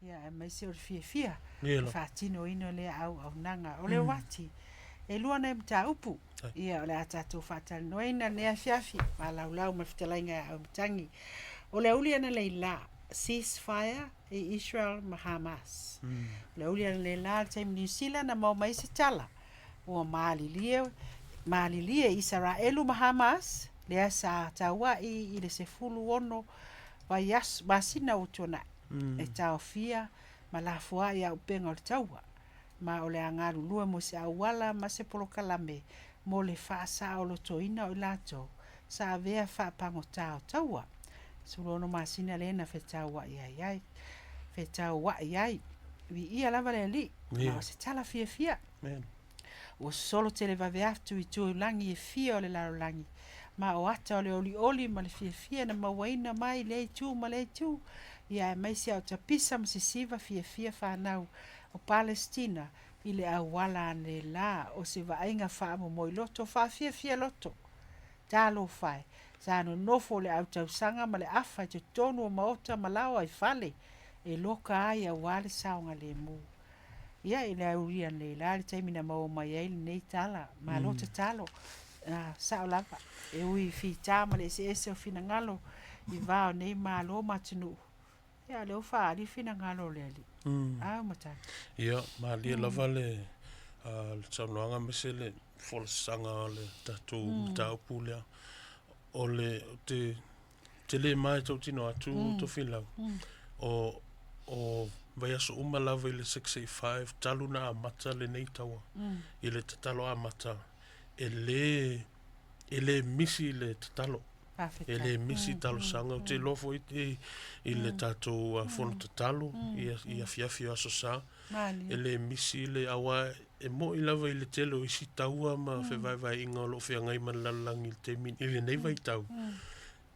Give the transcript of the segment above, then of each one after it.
Ia, aemaise o le fiafia i le faatinoina o lea auaunaga. O le uati, e lua nai mataupu, ia, o le a tatou faatalanoaina i lenei afiafi, malaulau ma le fetalaiga ia Auimatagi. O le auli analeila, cease fire i Israel ma Hamas. O le auli analeila i le taimi Niu Sila na maua mai ai se tala, ua malilie, malilie Isaraelu ma Hamas, lea sa taua'i i le 16 vaiaso, masina ua tuanai. e taofia ma lafoai auupega o le taua, ma o le a galulue mo se auala ma se polokalame mo le faasaolotoina o i latou sa avea faapagota o taua. 16 masina lea na fetauai ai ai, fetauai ai. Viia lava le Alii, ma o se tala fiafia. Ua sosolo televave atu i tuilagi e fia o le lalolagi, ma o ata o le olioli ma le fiafia na mauaina mai lea itu ma lea itu, ia aemaise a o tapisa ma sisiva fiafia fanau o Palesitina i le auala anelā o se vaaiga faamomoiloto faafiafia loto. Talofa e, sa nonofo le autausaga ma le afa i totonu o maota ma laoa i fale e loka ai aua le saogalemu. Ia, i le aulia nei la le taimi na maua mai ai lenei tala, malo tatalo, sao lava, e ui i fita ma le eseese o finagalo i va o nei malo ma atunuu, ia a o lea ua faaali le finagalo o le Alii. A Auimatagi. Ia, malie lava le saunoaga aemaise le folasaga o le tatou mataupu lea. O le, ou te tele ma e tautino atu Tofilau, o, o vaiaso uma lava i le 685 talu na amata lenei taua i le tatalo amata, e le, e le misi le tatalo. E le misi talosaga. Ou te iloa foi i, i le tatou fono tatalo i, i afiafi o Aso Sa, e le misi le, aua e moni lava i le tele o isi taua ma fevaevaeaiga o lo o feagai ma le lalolagi i le taimi, i lenei vaitau,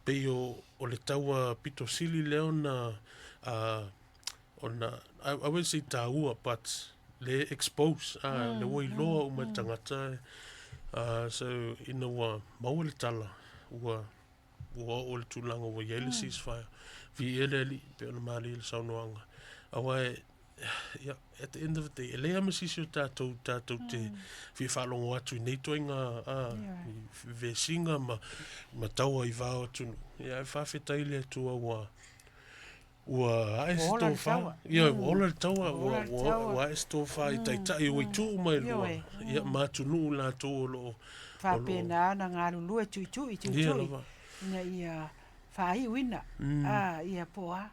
pei o, o le taua pito sili lea ona, ona, I won't say taua, but le expose, le ua iloa uma e tagata, so ina ua maua le tala, ua, ua oo i le tulaga ua i ai le ceasefire. Viia le Alii, pei ona malie le saunoaga. Aua e, ia, at the end of the day, e leai lava ma se isi o tatou tatou te fia faalogo atu i nei ituaiga vesiga ma, ma taua i va o atunuu. Ia, ae faafetai i le Atua ua, ua ae se tofa. Ia, ua ola le taua, ua, ua, ua ae se tofa i taitai o itu uma e lua. Ia, ma atunuu latou o lo o, Faapena ona galulue tuitui, tuitui, ina ia faaiuina, ia po o a.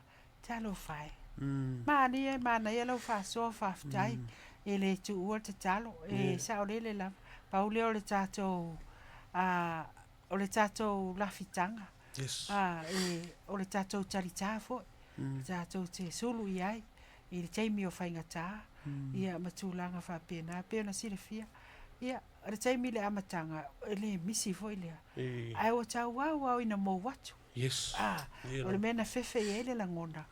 Talofa e. Malie, manaia lau faasoa, faafetai. E le tuua le tatalo, e saolele lava. Pau lea o le tatou, o le tatou lafitaga, o le tatou talita foi, tatou te sulu i ai i le taimi o faigata, ia ma tulaga faapena e pei ona silafia. Ia, o le taimi i le amataga, e le misi foi lea, ae ua tauau lava ina mou atu. Yes. Ah, o le mea na fefe i ai le lagona,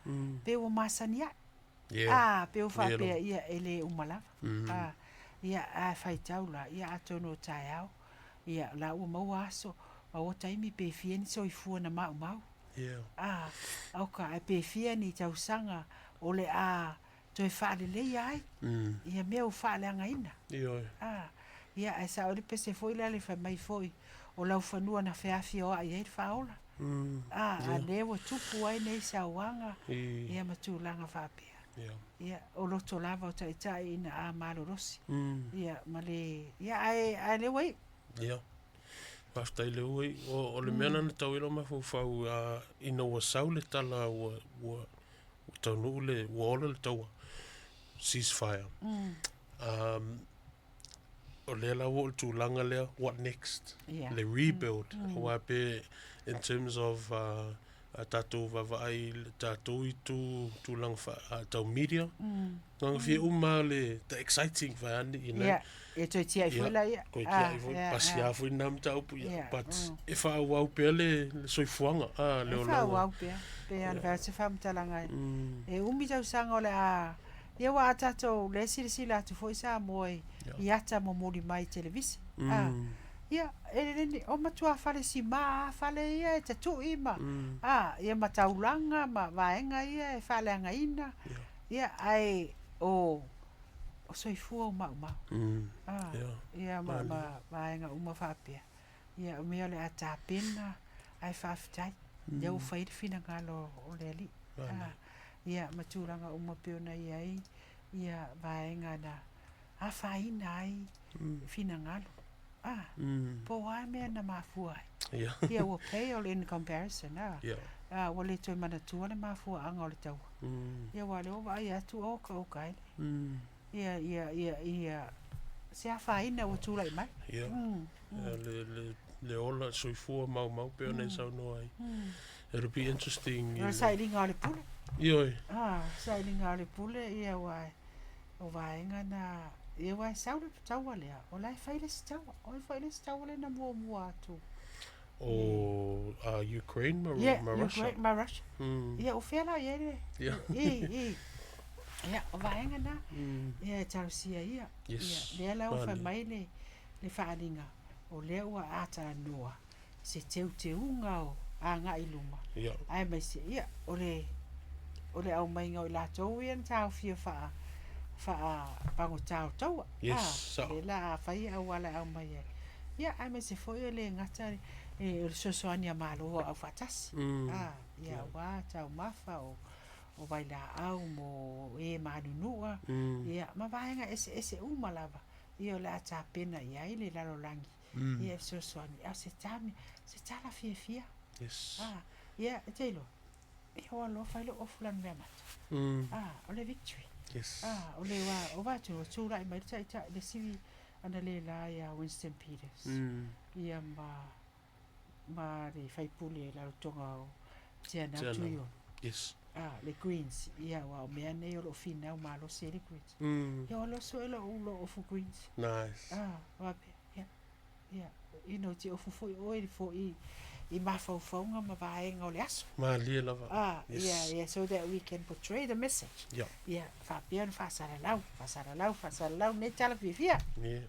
pei ua masani ae. Ah, pei ua faapea, ia, e le uma lava. Ah, ia, a faitau la, ia atonu o taeao, ia, la ua maua aso, maua taimi pe fia ni soifua na maumau. Ah, oka, ae pe fia ni tausaga o le a toe faaleleia ai ia mea ua faaleagaina. Ioe. Ah, ia, ae sao ai le pese foi lea le fai mai foi, o lau fanua na feafioai ai le faaola. Ah, a lea ua tupu ai nei sauaga, ia ma tulaga faapea. Ia, o loto lava o taitai ina a malolosi. Ia, ma le, ia, ae, ae lea ua iu. Ia. Faafetai lea ua iu. O, o le mea lena na tau ai lou mafaufau, ina ua sau le tala ua, ua, ua taunuu le, ua ola le taua, cease fire. O lea la ua oo i le tulaga lea, what next? Yeah. Le rebuild, aua pe in terms of a tatou vaavaai i le tatou itu tulaga faa, tau media, gagafie uma lava le, the exciting vaeane, you know. Yeah, e toe tiai foi laia. Toe tiai foi, pasi foi lena mataupu, yeah. But e faaauau pea le soifuaga, le olaga. E faaauau pea, pei lava ona fai atu se faamatalaga, e umi tausaga o le a, ia aua a tatou, o lea e silasila atu foi Samoa i ata momoli mai i televise, ia, e lelei ni, o matua fale sima lava fale ia e tatui ma, ia ma taulaga ma vaega ia e faaleagaina. Ia, ae o o soifua o maumau. Ah, ia ma ma vaega uma faapea. Ia o mea o le a tapena ae faafetai. Lea ua fai le finagalo o le Alii. Ah, ia ma tulaga uma pei ona i ai ia vaega na afaina ai finagalo. Ah, po o a mea na mafua ai. Ia ua pale in comparison, ah. Ah, ua le toe manatua le mafuaaga o le taua. Ia aua o lea ua vaai atu, oka oka e le. Ia, ia, ia, ia, se afaina ua tulai mai. Ia, le, le, le ola soifua maumau pei ona e saunoa ai. It'll be interesting. O le sailiga o le pule. Ioe. Ah, sailiga o le pule, ia aua o vaega na, ia aua e sau le taua lea, o la e fai le isi taua. O ai foi le isi taua lea na muamua atu? O Ukraine ma, yeah, ma Russia. Ukraine ma Russia. Ia, o fea la i ai le... I, i. Ia, o vaega na. Ia, e talosia ia. Yes. Ia, lea la ua fai mai le, le faaaliga, o lea ua atalanoa se teuteuga o agai i luma. Ia. Aemaise, ia, o le, o le aumaiga o i latou ia na taofia faa, faapagota o taua. Yes, Ah, sao. lea la a fai auala e aumai ai. Ia, aemaise foi e le gata e, o le fesoasoani a Malo aufaatasi. Ah, ia, aua taumafa o, o vailaau mo e manunua, ia, ma vaega eseese uma lava. Ia, o le a tapena i ai le lalolagi. Ia, e fesoasoani. A o se tami, se tala fiafia. Yes. Ah, ia, e te iloa. Ia, ua alofa ai lou ofu Lanumeamata. Ah, o le victory. Yes. Ah, o le wā, o wā tu, o tūrai mai le taitai, le sivi ana le la ia Winston Peters. Ia ma, ma le faipule i lalo tonga o Te Anau Te Anau. Tuiono. Yes. Ah, le Greens. Ia, ua o mea nei o loo finau malosi ai le Greens. Ia, o loso e lou lo ofu Greens. Nice. Ah, faapea, ia, ia, you know, te ofu foi oe foi i mafaufauga ma vaega o le aso. Malie lava. Ah, Yes. yeah, yeah, so that we can portray the message. Ia, faapea ona faasalalau, faasalalau, faasalalau nei tala fiafia. Ia,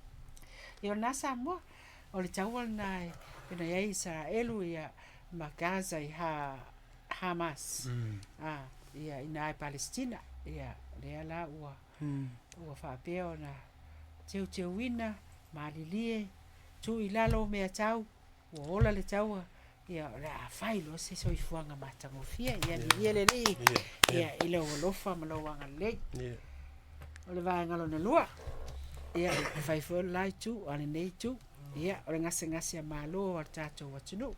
o lena Samoa, o le taua lena e pei ona i ai Isaraelu ia ma Gaza i ha, Hamas. Ah, ia ina i Palestina. Ia, lea la ua, ua faapea ona teuteuina, malilie, tuu i lalo mea tau, ua ola le taua, ia o le a fai loa se soifuaga matagofie. Ia viia le Alii, ia i lou alofa ma lou agalelei. O le vaega lona lua, ia e fai foi o le la itu, a lenei itu, ia o le gasegase a Malo a le tatou atunuu.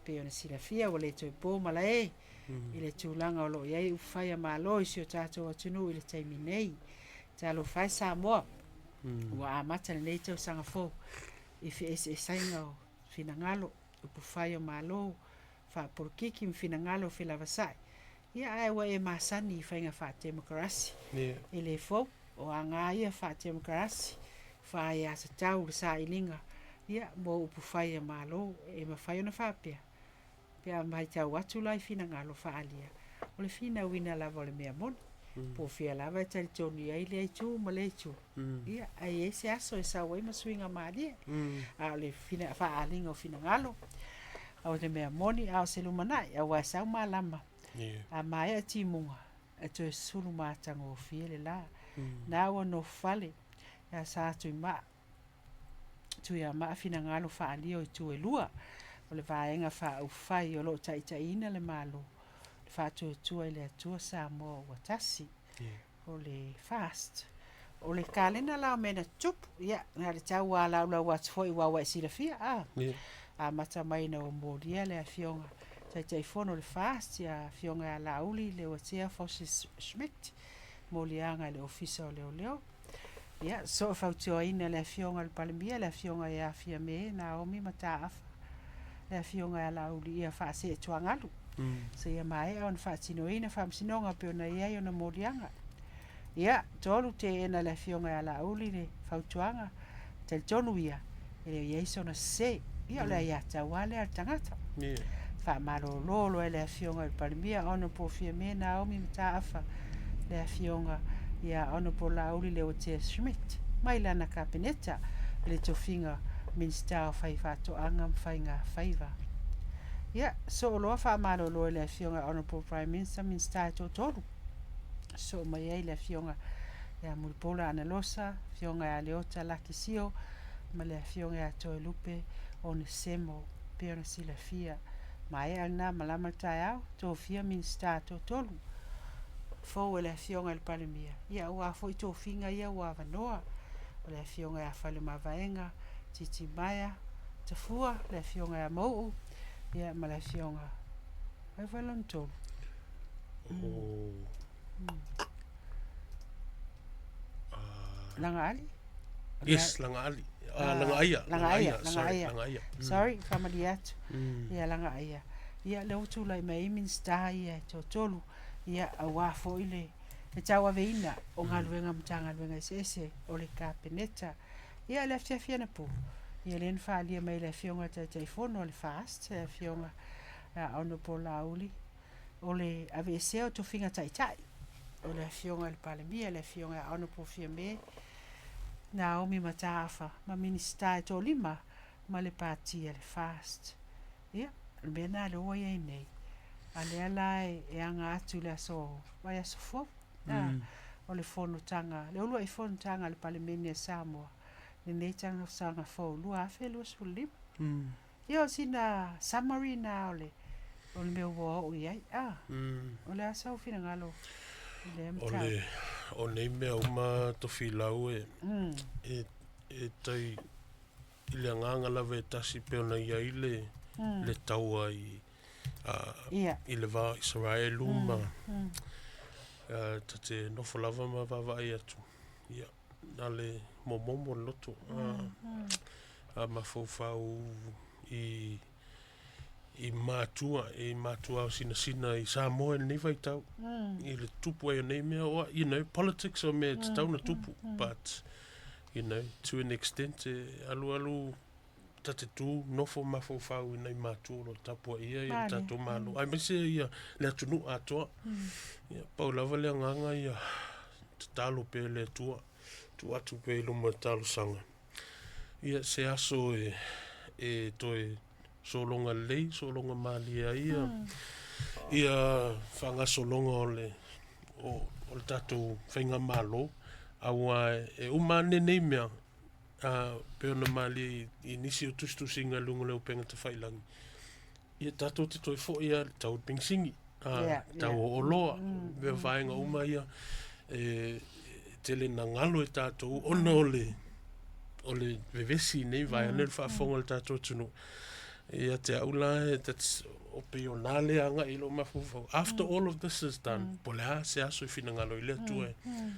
Pei ona silafia ua le toe po malae i le tulaga o lo o i ai upufai a Malo i si o tatou atunuu i le taimi nei. Talofa e Samoa, ua amata lenei tausaga fou i feeseeseaiga o finagalo, upufai o Malo, faapolokiki ma finagalo o felavasai. Ia ae ua e masani i faiga faatemokarasi. E le fou, o aga ia faatemokarasi, faaiatatau le sailiga, ia mo upufai a Malo e mafai ona faapea. Pe a matau atu la i finagalo faaalia, o le finauina lava o le mea moni. Po o fea lava e talitonu i ai lea itu ma lea itu. Ia, ae i ai se aso e sau ai ma suiga malie. A o le fina, faaaliga o finagalo, o le mea moni, a o se lumanai, aua e sau malama. A maea timuga, e toe sulu matagofie le la. Na ua nofo fale, ia sa Tuimaa, Tuiamaa finagalo faaalia o itu e lua. O le vaega faaupufai o lo o taitaiina le Malo, le faatuatua i le Atua Samoa ua tasi. O le FAST. O le kalena la o mea na tutupu, ia, na le tau alaulau atu foi aua ua e silafia, ah. Amata mai ina ua molia le afioga Taitaifono o le FAST, ia afioga ia Laauli Leuatea Forces Schmidt, moliaga i le Ofisa o Leoleo. Ia, soo fautuaina le afioga i le Palemia, le afioga ia Fiame Naomi Mataafa, le afioga ia Laauli ia faaseetuagalu. Seia maea ona faatinoina faamasinoga pei ona i ai ona moliaga. Ia, tolu teena le afioga ia Laauli le fautuaga, talitonu ia, e le o i ai sona sese. Ia, o le aiatatau lava lea a le tagata. Faamalolo loa e le afioga i le Palemia, Honourable Fiame Naomi Mataafa, le afioga ia Honourable Laauli Leuatea Schmidt, mai lana Kapeneta i le tofiga Minisita o Faifaatoaga ma Faiga Faiva. Ia, soo loa faamalolo e le afioga Honourable Prime Minister, Minisita e toatolu. Sosoo mai ai le Afioga ia Mulipola Anarosa, Afioga ia Leota Laki Sio ma le Afioga ia Toelupe Onesemo. E pei ona silafia, maea lena malama le taeao, tofia Minisita toatolu fou e le Afioga i le Palemia, ia aua foi tofiga ia ua avanoa, o le Afioga ia Faleomavaega Titimaea Tafua, le Afioga ia Mauu, ia ma le Afioga, ai foi lona tolu? Lagaali? Yes, Lagaali. Ah, Lagaaia. Lagaaia, Lagaaia. Lagaaia. Sorry, faamalie atu. Ia, Lagaaia. Ia, lea ua tulai mai ai Minisita ia e toatolu, ia, aua foi le le tauaveina o galuega a Matagaluega eseese o le Kapeneta. Ia, le afiafi anapo, ia lea na faaalia mai e le Afioga i le Taitaifono a le FAST, le Afioga ia Honourable Laauli, o le aveesea o tofiga taitai o le Afioga i le Palemia, le Afioga ia Honourable Fiame Naomi Mataafa ma Minisita e toalima ma le Pati a le FAST. Ia, o le mea lena lea ua i ai nei, a lea la e aga atu i le aso, vaiaso fou, mm. o le fonotaga, le uluai fonotaga a le Palemene a Samoa, lenei tausaga fou 2025. Mm. Ia o sina summary na o le o le mea ua oo i ai. Ah, mm. O le a sau finagalo i lea O le o nei mea uma tofilau e, mm. e, e tai i le agaga lava e tasi pei ona i ai le, mm. le taua i, yeah. i le va o Isaraelu mm. ma mm. Ta te nofo lava ma vaavaai atu. Ia, na le momomo le loto. Mm. Mm. A mafaufau i i matua, i matua o sinasina i Samoa i lenei vaitau. Mm. I le tupu ai o nei mea, o, you know, politics o mea e tatau na tupu, mm. but, you know, to an extent, e alualu ta te tū, nofo mafaufau i nai matua o lo tapuaia ia le tatou Malo, mm. aemaise ia le atunuu atoa. Mm. Ia, pau lava le agaga ia tatalo pea le Atua, tuu atu pea i luma talosaga. Ia, se aso e, e toe sologa lelei, sologa malie ai ia, mm. ia faagasologa o le, o, o le tatou faigamalo, aua e uma ane nei mea, a pei ona malie i, i nisi o tusitusiga i luga o le upega tafailagi, ia tatou te toe foi lava i le tau o le penisini, a, yeah, tau yeah. o oloa, mm, mea mm, vaega uma ia, e, e tele na galo e tatou ona o le, o le vevesi nei vaega mm, le faafofoga o le tatou atunuu. Ia te au la, that's, o pei o nā le agai i lou mafaufau. After mm. all of this is done, mm. po o le a se aso i finagalo i le Atua e, mm.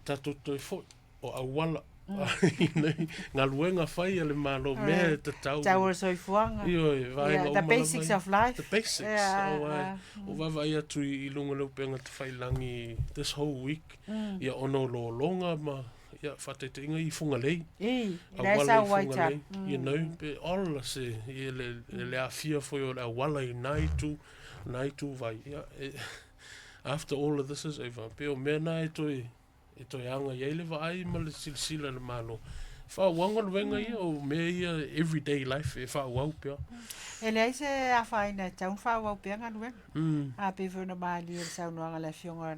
tatou toe foi o auala mm. galuega fai a le Malo, mea e tatau. Tau o le soifuaga. Ioe, vaega yeah, the basics of life. The basics. Yeah, oh, uh, o vaavaai atu i, i luga o le upega tafailagi this whole week, mm. ia ona o lologa ma ia faataitaiga i Fugalei. I, auala i Fugalei, mm. you know, pe ola se, i le, mm. le aafia foi o le auala i nā itu, nā itu vai. Ia, e, after all of this is over, pe o mea nā e toe, e toe anga i ai le vaai ma le silasila i le Malo. Faaauau galuega ia, o mea ia everyday life e faaauau pea. E leai se afaina e tatau ona faaauau pea galuega. Mm. A pei foi ona malie le saunoaga a le Afioga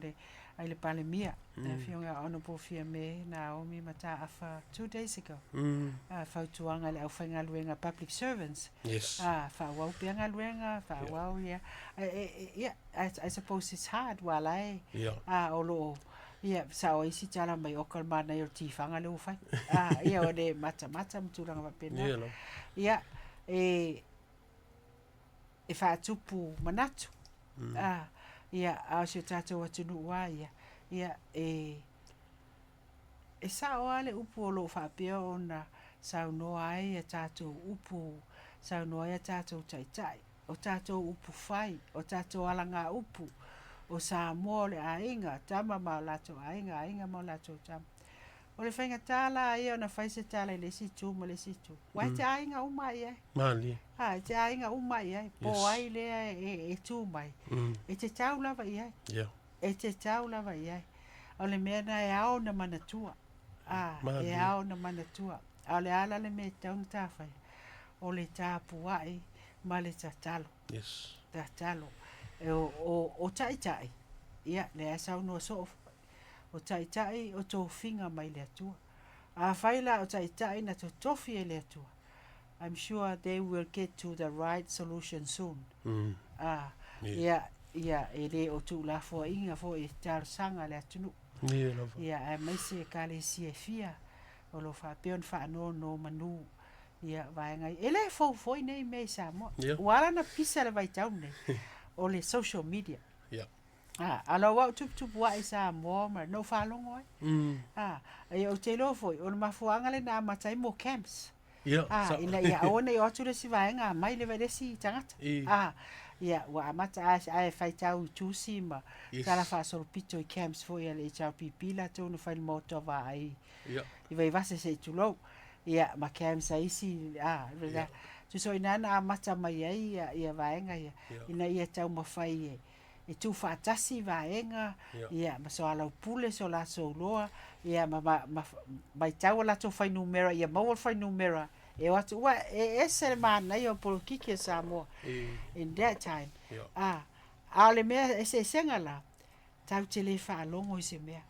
i le Palemia, mm. le Afioga Honourable Fiame Naomi Mataafa 2 days ago. Mm. A, fautuaga i le aufaigaluega public servants. Yes. A, faaauau pea galuega, faaauau yeah. ia. Yeah, I, I suppose it's hard while I yeah. a, o loo Ia, sao ai isi tala mai oka le manaia o le tifaga lea ua fai. Ah, ia, o le matamata ma tulaga faapena. Ia lava. Ia, e, e faatupu manatu. Mm. Ah, ia, a o si o tatou atunuu lava ia, ia, e, e sao lava le upu o lo o faapea ona saunoa ai a tatou upu, saunoa ai a tatou taitai. o tatou upu fai, o tatou alagaupu, o Samoa o le aiga, tama ma o latou aiga, aiga ma o latou tama. O le faigata la ia ona fai se tala i le isi itu ma le isi itu. Aua e te aiga uma i ai. Malie. Ha, e te aiga uma i ai. Po Yes. ai lea e, e tū mai. Mm. E te tau lava i ai. Yeah. E te tau lava i ai. O le mea na e ao na manatua. A, e Malie. ao na manatua. A o le a la le mea e tatau ona ta whai. O le tapuai ma le tatalo. Yes. Tatalo. E o, o, o taitai. Ia, lea e saunoa soo foi, o taitai o tofiga mai le Atua. Afai la o taitai na totofi e le Atua, I'm sure they will get to the right solution soon. Ah, ia, ia, e le o tuulafoaiga foi e talosaga a le atunuu. Ia lava. Ia, aemaise ekalesia e fia o lo o faapea ona faanonomanu ia vaega ia. E le fou foi nei mea i Samoa. Ia. Ua ala ona pisa le vaitau lenei, o le social media. Ia. Ah, a o lau au tuputupuae i Samoa ma na ou faalogo ai. Ah, ia ou te iloa foi, o le mafuaaga lea na amata ai mo camps. Ia, Ah, sa- ina ia aua ne i o atu le isi vaega aumai le le isi tagata. I. Ah, ia, ua amata ae, ae faitau i tusi ma Yes. tala faasolopito i camps foi a le HRPP latou na fai le maota o vaai Ia. i Vaivase se i tulou. Ia, ma camps a isi, ah, Ia. tusa o i ina na amata mai ai ia, ia vaega ia, Ia. ina ia taumafai e, e tuufaatasi vaega, Ia. ia, ma soalaupule so latou loa, ia, ma, ma, ma matau a latou fuainumera ia maua le fuainumera e o atu. Ua e ese le manaia o polokiki a Samoa I. in that time. Ia. Ah, a o le mea eseesega la, tatou te le faalogo i se mea.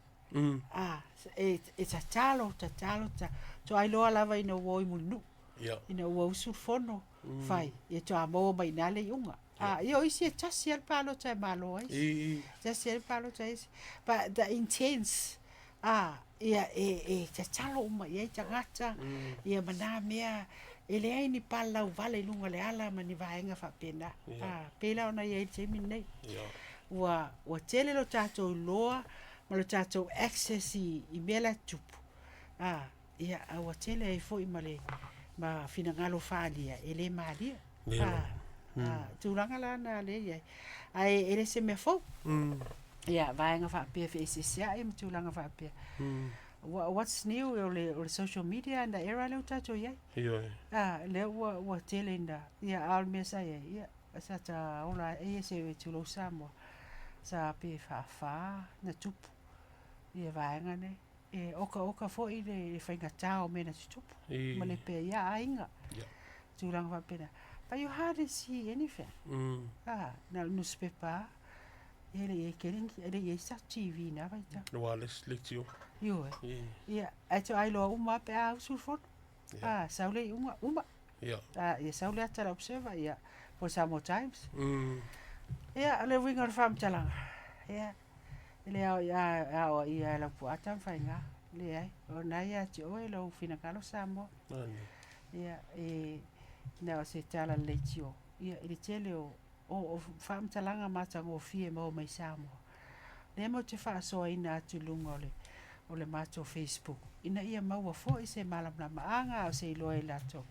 Ah, e, e tatalo, tatalo, ta, toai loa lava ina ua o i Mulinuu. Ia. Ina ua usu le fono, fai, ia toa maua mai i ina le iuga. Ah, ia o isi e tasi lava le palota e malo ai isi. I. Tasi lava le palota e isi. But the intense, ah, ia e, e tatalo uma i ai tagata, ia ma nā mea, e leai ni palalau vale i luga o le ala ma ni vaega faapena. Ia. Ah, pei la ona i ai i le taimi lenei. Ia. Ua, ua tele lo tatou iloa ma lo tatou access i, i mea la e tutupu. Ah, ia, a ua tele ai foi ma le ma finagalo faaalia e le malie. Ia. Ah, ah, tulaga la na lea e i ai. Ae e le se mea fou. Ia, vaega faapea e feeseeseai ma tulaga faapea. What's new o le, o le social media and the era lea ua tatou i ai. Ioe. Ah, lea ua, ua tele ina, ia, a o le mea sa i ai, ia, sa ta ola ai se tulou Samoa, sa pe faafa na tupu ia vaega nei. E okaoka foi le, le faigata o mea na tutupu I. ma le pea ia aiga. Ia. Tulaga faapena. But you hardly see anything. Ah, na o le nusipepa lava, e le i ai tele ni, e le i ai sa TV i na vaitau. Ua le isi leitio. Ioe. I. Ia, ae toai loa uma lava pe a usu le fono. Ia. Ah, sau le iuga, uma. Ia. Ah, ia sau le ata a le Observer, ia, po o le Samoa Times. Ia, o le uiga o le faamatalaga, ia, e le ao e aoaia e Laupua Tamafaiga, leai, o lena ia te oe lou finagalo Samoa. Nani. Ia, e na o se tala leitio, ia, i le tele o, o, o faamatalaga matagofie e maua mai Samoa. Lea matou te faasoaina atu i luga o le, o le matou Facebook, ina ia maua foi se malamalamaaga a o se iloa e latou.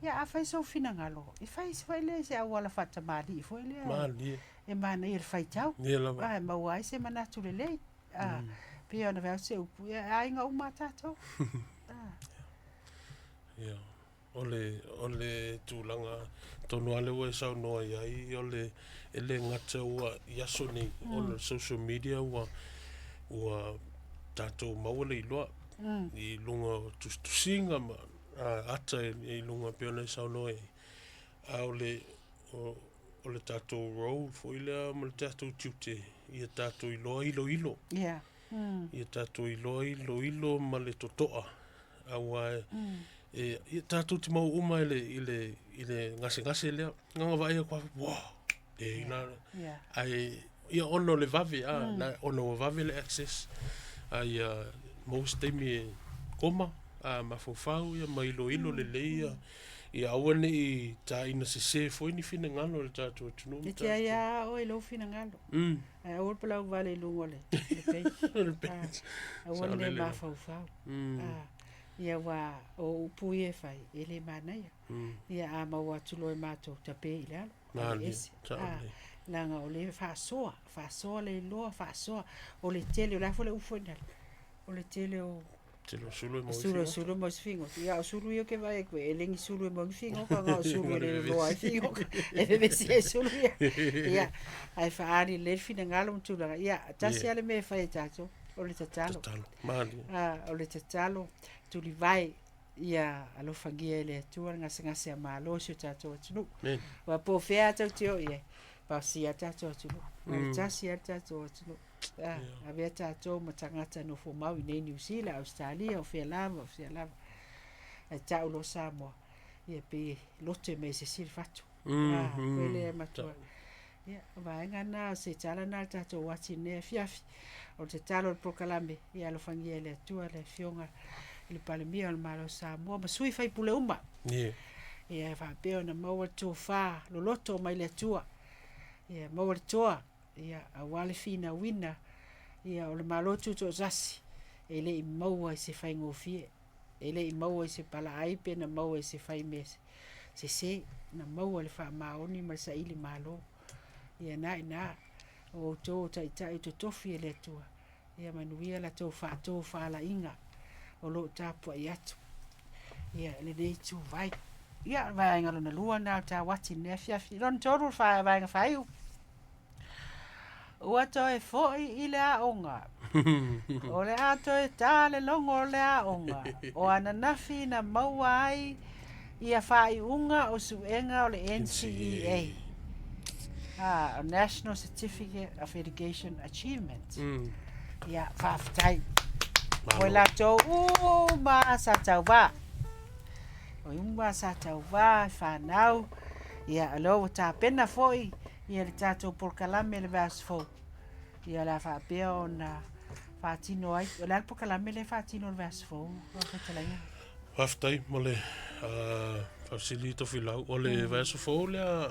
Ia, afai sou finagalo, e fai foi lea i se auala faatamalii foi lea. Malie. E manaia le faitau. Ia lava. Ah, e maua ai se manatu lelei. Ah, pei ona fai atu se upu, ia, e aiga uma a tatou. Ah. Ia. O le, o le tulaga tonu lava lea ua e saunoa i ai, o le, e le gata ua i aso nei, ona o le social media ua, ua tatou maua le iloa i luga o tusitusiga ma ata i luga pei ona e saunoa i ai. A o le, o, o le tatou role foi lea ma le tatou tiute, ia tatou iloa iloilo. Ia. Ia tatou iloa iloilo ma le totoa, aua e, ia tatou te maua uma i le, i le, i le gasegase lea. Gagavaai atu lava, wow, e ina. Ia. Ae, ia ona o le vave, a, na, ona ua vave le access. A ia maua se taimi e koma, a mafaufau ia ma iloilo lelei ia, ia aua ne i taina sese foi ni finagalo o le tatou atunuu ma E te ai tatou. lava oe i lou finagalo. Ae aua le palau vale i luga o le, le page. O le page. Ah, aua le Saolele lava. mafaufau. Ah, ia aua o upu ia e fai, e le manaia. Ia a maua atu loa e matou, tape i lalo, Malie, aveese. Ah, saolele. leaga o lea e faasoa, faasoa le iloa, faasoa. O le tele, o le a foi le upu foi lea, o le tele o Tele o sulu e maua i sulu, figota. sulu e maua i figota. Ia o sulu ia ou te vaai atu, e le ni sulu e maua i figota, na o sulu e le loloa ai figota. E vevesi ai sulu ia. Ia, ae faaali lelei le finagalo ma tulaga. Ia, tasi lava le mea e fai e tatou, o le tatalo. Tatalo, malie. Ah, o le tatalo, tulivae, ia alofagia e le Atua le gasegase a Malo i si o tatou atunuu. Amen. Aua po o fea lava tatou te oo i ai, Pasia tatou atunuu. O le tasi lava le tatou atunuu. A, avea tatou ma tagata nofo mau i nei Niu Sila, Ausetalia, o fea lava, o fea lava. Ae tau loa Samoa, ia pei e lote mai e se isi le fatu. A, koe lea e matua. Ia, o vaega na, o se tala na a le tatou uati i lenei afiafi. O le tatalo o le polokalame, ia alofagia e le Atua le Afioga i le Palemia o le Malo o Samoa ma sui faipule uma. Ia faapea ona maua le tofa loloto mai le Atua. Ia maua le toa, ia aua le finauina ia o le Malo Tutoatasi e le i maua i se faigofie. E le i maua i se palaai pe na maua i se faimea sese, na maua i le faamaoni ma le saili malo. Ia na ina, o outou o taitai o totofi e le Atua, ia manuia la tou faatofalaiga o lo o tapuai atu ia lenei ituvai. Ia, o le vaega lona lua lena o le tauati i lenei afiafi. Lona tolu, o le vaega faaiu. Ua toe foi i le aoga. O le a toe ta le logo o le aoga. O ananafi na maua ai ia faaiuga o suega o le NCEA. Ah, National Certificate of Education Achievement. Ia, faafetai. Mo i latou uma sa tauva. O uma sa tauva, whanau. Ia, o lea ua tapena foi ia le tatou polokalame i le vaiaso fou. Ia o le a faapea ona faatino ai. O le a le polokalame lea e faatino i le vaiaso fou, lau fetalaiga? Faafetai mo le faafesili Tofilau. O le vaiaso fou lea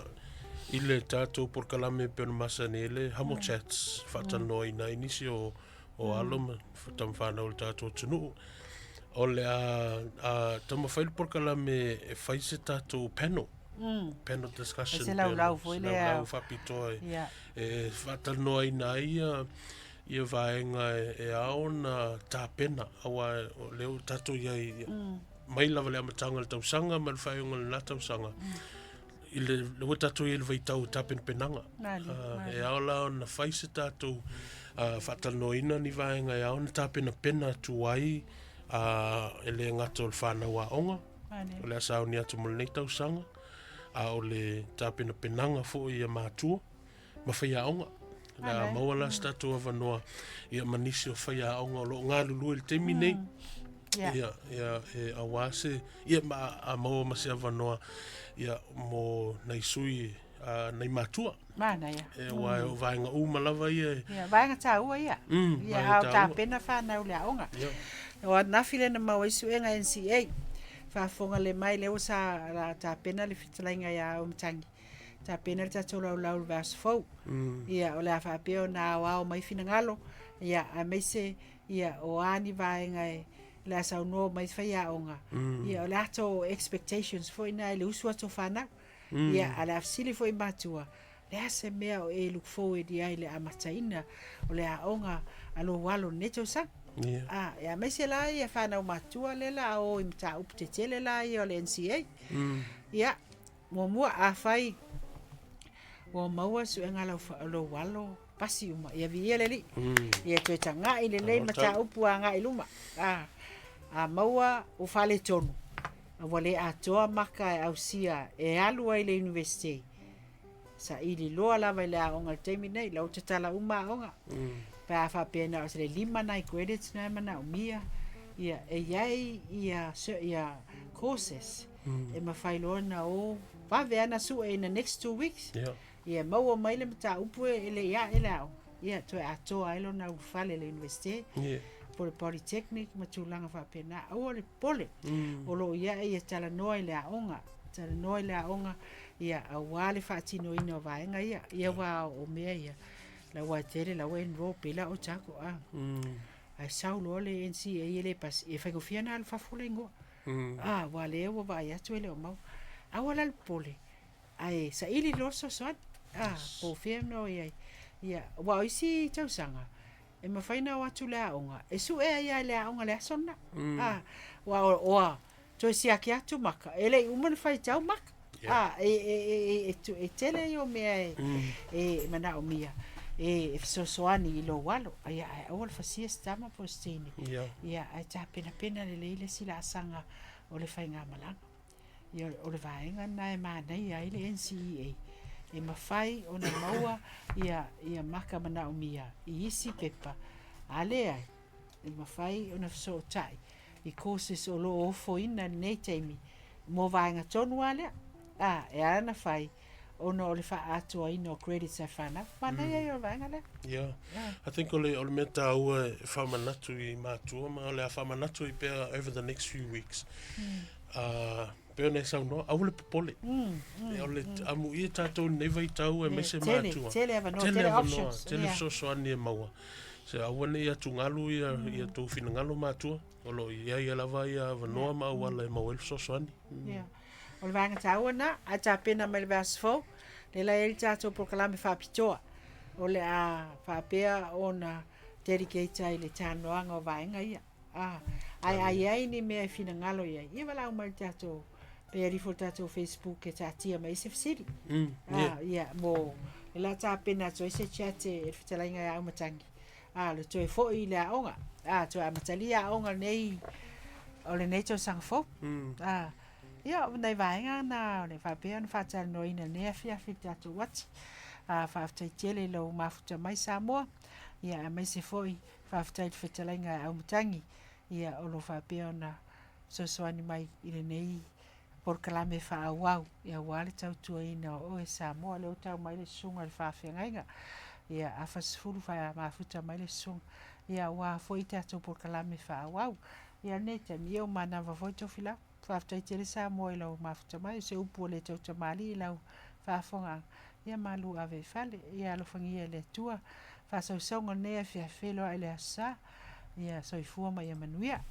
i le tatou polokalame e pei ona masani ai le Hamo Chats, faatalanoaina ai nisi o o alo ma tama fanau o le tatou atunuu. O le a taumafai le polokalame e fai se tatou panel. Panel discussion. Se laulau foi lea. Se laulau faapitoa e faatalanoaina ai ia ia vaega e ao ona tapena aua o lea ua tatou i ai mai lava i le amataga o le tausaga ma le faaiuga o lena tausaga i le ua tatou i ai i le vaitau o tapenapenaga. E ao la ona fai se tatou faatalanoaina ni vaega e ao ona tapenapena atu ai e le gata o le whanau aoga, o le a sauni atu mo lenei tausaga, a o le tapenapenaga foi ia matua ma faiaoga. O le a maua la se tatou avanoa ia ma nisi o faiaoga o lo o galulue i le taimi nei. Ia, ia, e aua se, ia ma a maua ma se avanoa ia mo nai sui nai matua. Manaia. E aua o vaega uma lava ia e. Ia, vaega taua ia. Ia, a o tapena whanau le aoga. Ia. O ananafi lea na maua ai suega NCEA. Faafofoga le mai lea ua sa la tapena le fetalaiga ia Auimatagi. Tapena le tatou laulau i le vaiaso fou. Ia, o le a faapea ona aoao mai finagalo, ia, aemaise ia o a ni vaega e o le a saunoa mai faiaoga, ia o le a tou expectations foi na i le usu atu o fanau. Ia, a o le a fesili foi matua, le a se mea o e look forward i ai i le amataina o le aoga a lou alo i lenei tausaga. Ia. A, ia, aemaise la ia fanau matutua lea la a o i mataupu tetele la ia o le NCEA. Ia, muamua, afai ua maua suega a lou alo, pasi uma, ia viia le Alii. Ia toe tagai lelei mataupu agai i luma. A, a maua ua faaletonu, ua le atoa maka e ausia e alu ai i le Iunivesite, saili loa lava i le aoga i le taimi lenei, la ua tatala uma aoga. Pe a faapea na o se 5 nai credits na e manaomia, ia, e i ai ia, ia courses e mafai loa ona o vave lava ona sue in the next 2 weeks. Ia maua mai le mataupu e le i ae le aoga, ia toe atoa ai lona ulufale i le Iunivesite po o le Polytechnic ma tulaga faapena. Aua le popole, o lo o i ai ia talanoa i le aoga, talanoa i le aoga ia aua le faatinoina o vaega ia. Ia aua o mea ia, la ua tele la ua enroll pei la o tako a. Ae sau loa le NCEA e le pasi, e faigofie ona alu fafo le igoa. A, aua o lea ua vaai atu e le o maua. Aua la le popole, ae saili loa le fesoasoani, a, po o fea mea o i ai. Ia, aua o isi tausaga, e mafai ona o atu i le aoga, e sue ai lava e le aoga i le aso lena. A, aua ua toe siaki atu maka, e le i uma ona faitau maka. A, e tele ia o mea e manaomia e fesoasoani i lou alo. Ia, ae aua le fasia se tama po o se teine. Ia, ae tapenapena lelei le isi laasaga o le faigamalaga. Ia, o le vaega lena e manaia ai le NCEA. E mafai ona maua ia ia maka manaomia i isi pepa, a leai, e mafai ona fesootai i courses o lo o ofoina i lenei taimi mo vaega tonu lava lea. A, e ala ona fai, ona o le faaatoaina o credits a fanau. Manaia ia o le vaega lea. Yeah. I think o le, o le mea tāua e faamanatu i matua ma o le a faamanatu ai pea over the next few weeks. Pei ona e saunoa, aua le popole. O le amuia tātou i lenei vaitau aemaise matua. Tele avanoa, tele options. Tele fesoasoani e maua. So aua ne i atugalu ia, ia tou finagalo matua. O lo o i ai lava ia avanoa ma auala e maua ai le fesoasoani. Yeah. O le vaega taua lena, ae tapena mai le vaiaso fou, lea la e i ai le tatou polokalame faapitoa, o le a faapea ona dedicate ai i le talanoaga o vaega ia. A, ae a i ai ni mea e finagalo i ai, ia valaau mai i le tatou, pe alu ifo i le tatou Facebook e taatia mai ai se fesili. Yeah. A, ia, mo, lea la tapena atu ai se chat e le fetalaiga ia Aumatangi. A, le toe foi i le aoga. A, toe amatalia aoga lenei, o lenei tausaga fou. A, ia, o nai vaega na o le faapea ona faatalanoaina i lenei afiafi i le tatou uati. A, faafetai tele i lou mafuta mai Samoa, ia, aemaise foi faafetai i le fetalaiga a Aumatangi, ia, o lo o faapea ona fesoasoani mai i lenei polokalame faaauau aua le tautuaina o oe Samoa. Lea ua tau mai le susuga i le faafeagaiga, ia afa 10 mafuta mai le susuga, ia aua foi tatou polokalame faaauau. Ia lenei taimi, ia ua manava foi Tofilau. Faafetai tele Samoa i lau mafuta mai, o se upu ua le tautamalii i lau faafofogaaga, ia malu ave i fale. Ia alofagia e le Atua faasausauga o lenei afiafi, feiloai i le Aso Sa. Ia soifua ma ia manuia.